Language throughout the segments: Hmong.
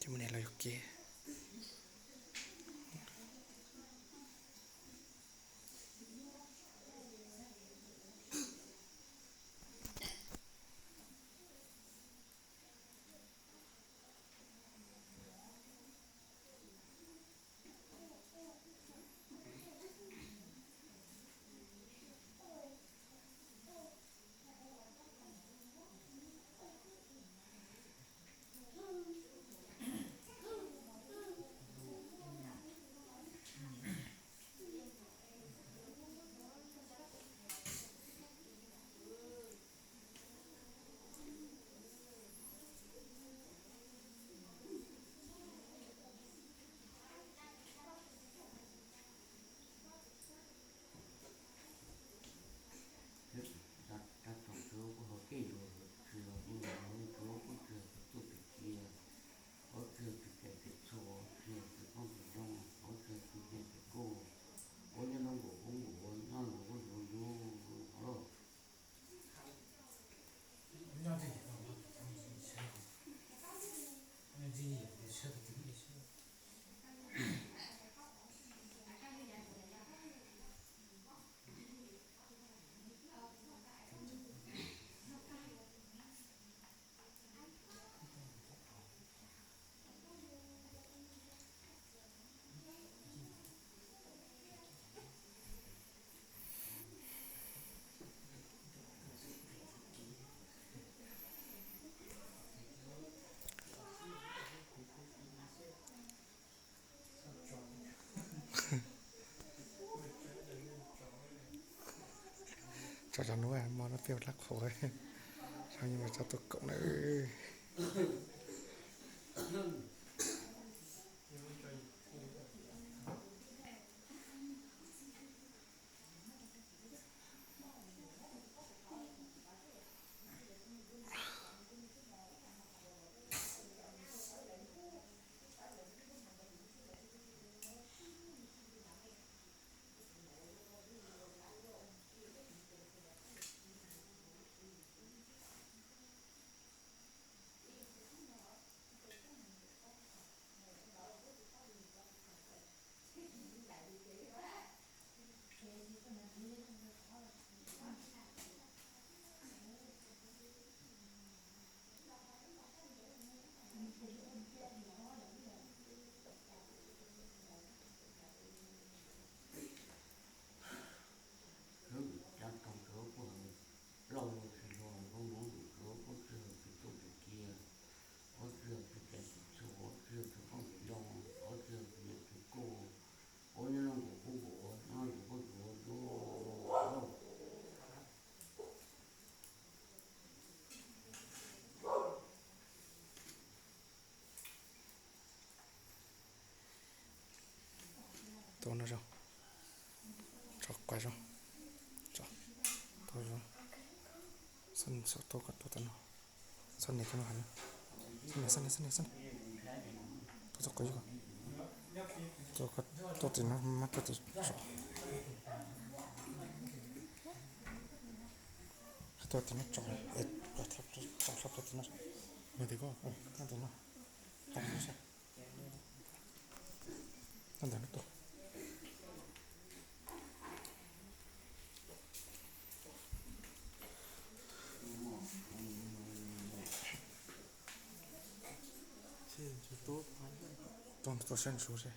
Mus niam los yog kev. Rab tau Tswv kuj ho kej yuav tsis los kuj los, Tswv kuj tsis tus tuaj pem cia. Ua tsis tus cai tus txhua, ua tsis tus koob tus loo, ua tsis tus niam tus kuj, ua nyob nroo nkaus kuj nkaus, ua nyob nkaus kuj yuav yuav los. Tso cov nub mo no pib lab qhua, tso nub mas tso tus kaum na. Rab tau Tswv kuj ho lauj luag tsis luag, Tswv kuj tsis tus tuaj pem cia, ua tsis tus cai tus txhua, ua tsis tus koob tus loo, ua tsis tus niam tus kuj, ua nyob nroo nkaus kuj nkaus, ua nyob nkaus kuj yuav yuav los. Tua no zoo, tso quas zoo, tso, tua zoo, xab tua kom tua tau no, xab nias tua no, xab nias, xab nias, xab nias, xab nias, tua txog quas zoo, tua tim no mas tua tim tso, tua tim no tso, tso tim no, tim no, tim no. Ntawm no tuaj. Tuaj, tuaj sab ntsug seb.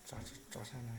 Tso, tso, tso sab no.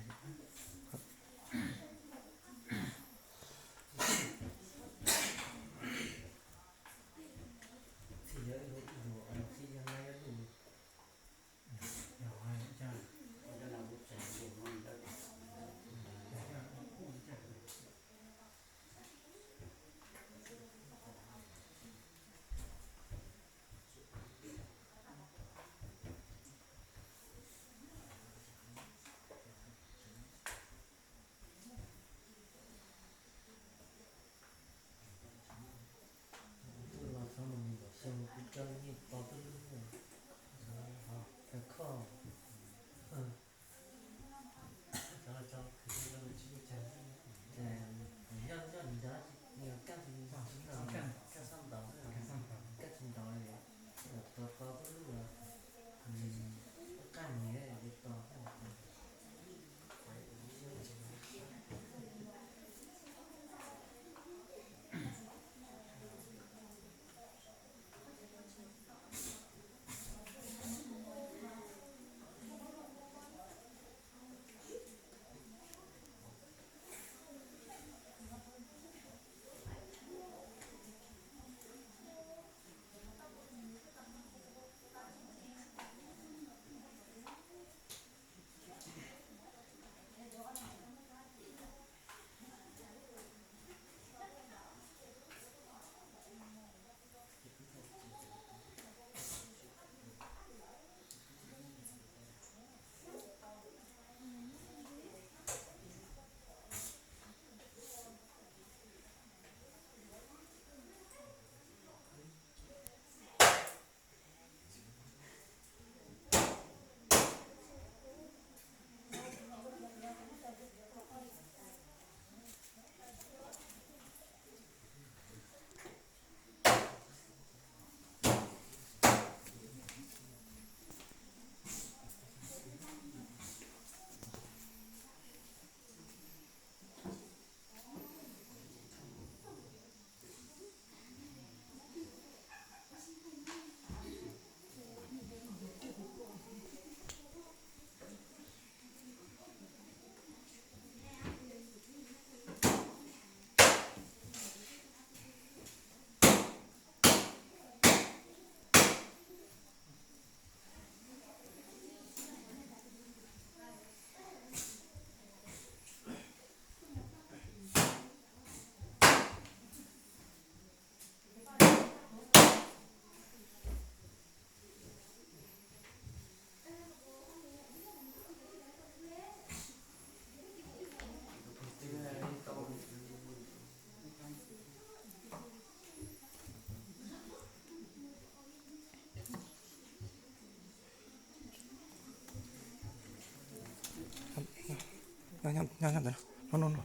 Nyob, nyob ntawd no, no, no.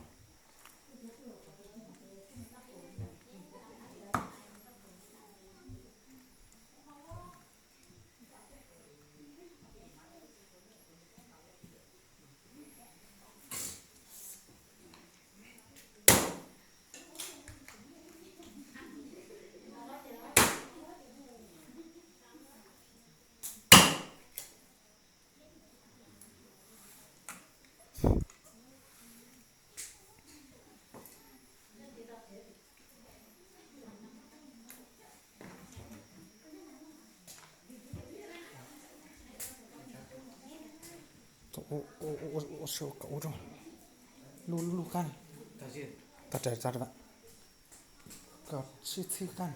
Ua, ua, ua, ua, ua, ua, ua, lub, lub, lub qab. Tag, tag, tag, kom sib txhib qab.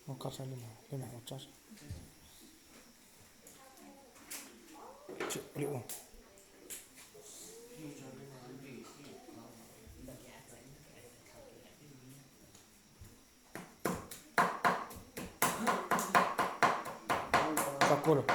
Ua koj saib li no, li no ua tsob. Tsis ua li ua. Tau kuaj lawm.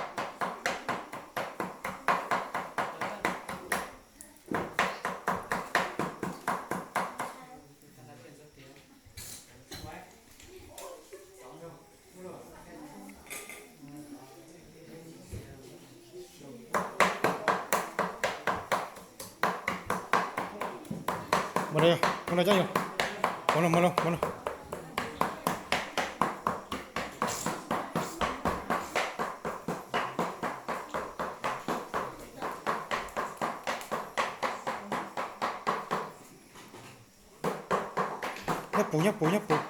Mus los, mus los cov yus. Mus los, mus los, mus los. Nyob puv, nyob puv, nyob puv.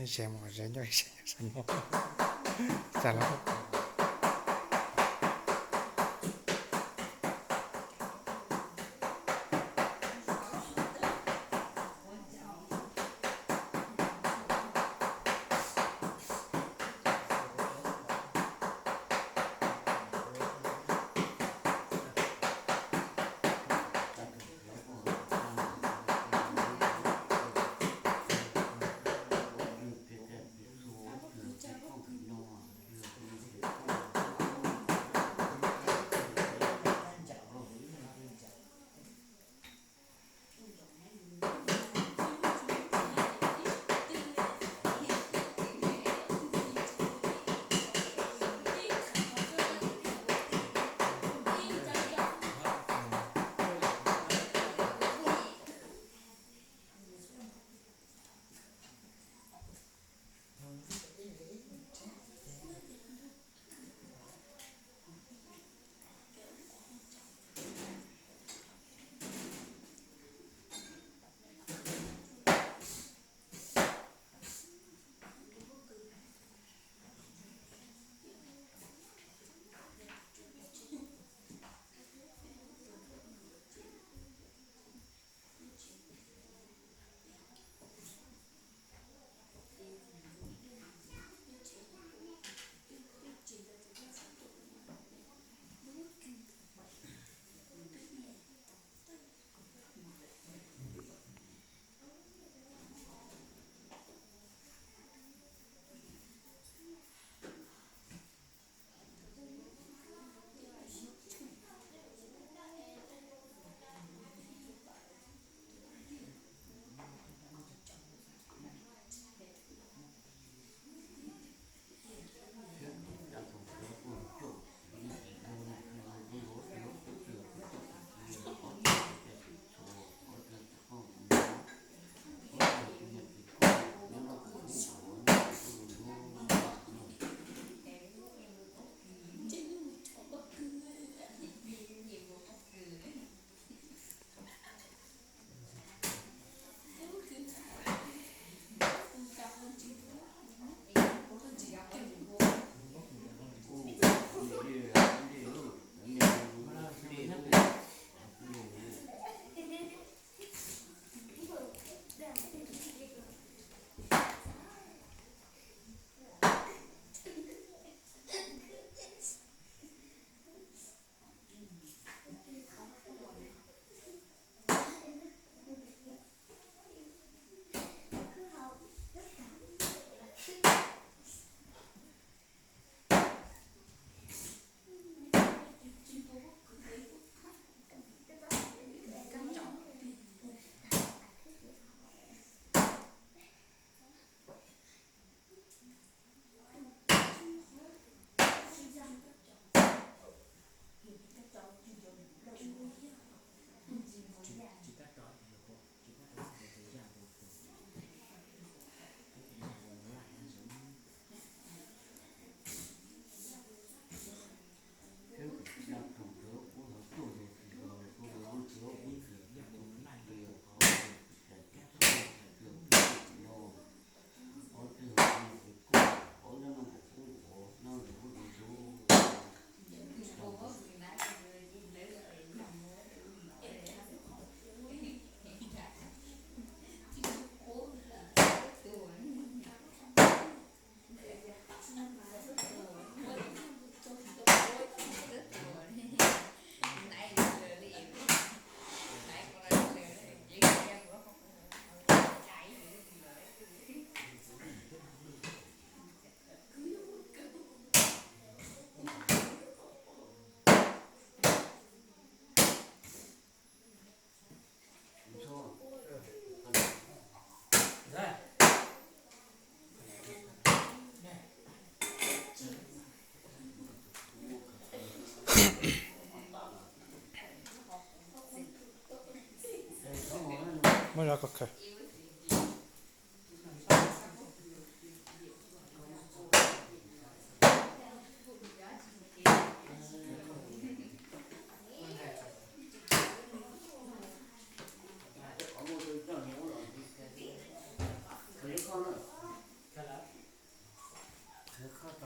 Ze mus ze nyob ze nyob ze no. Xav los. Muab zov kom khaws. Muaj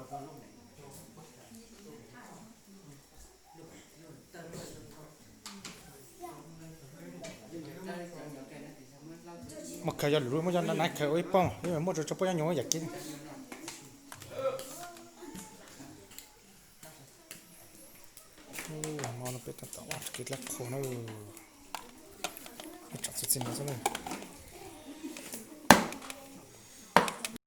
khaws yog lwm lub, muab yog nab khaws ua ib pob, muaj rau tso pob nyob nyuag yam kiag. No peb tab tom ua kiag dlab qhua na. Tsam txi txi no xwb na.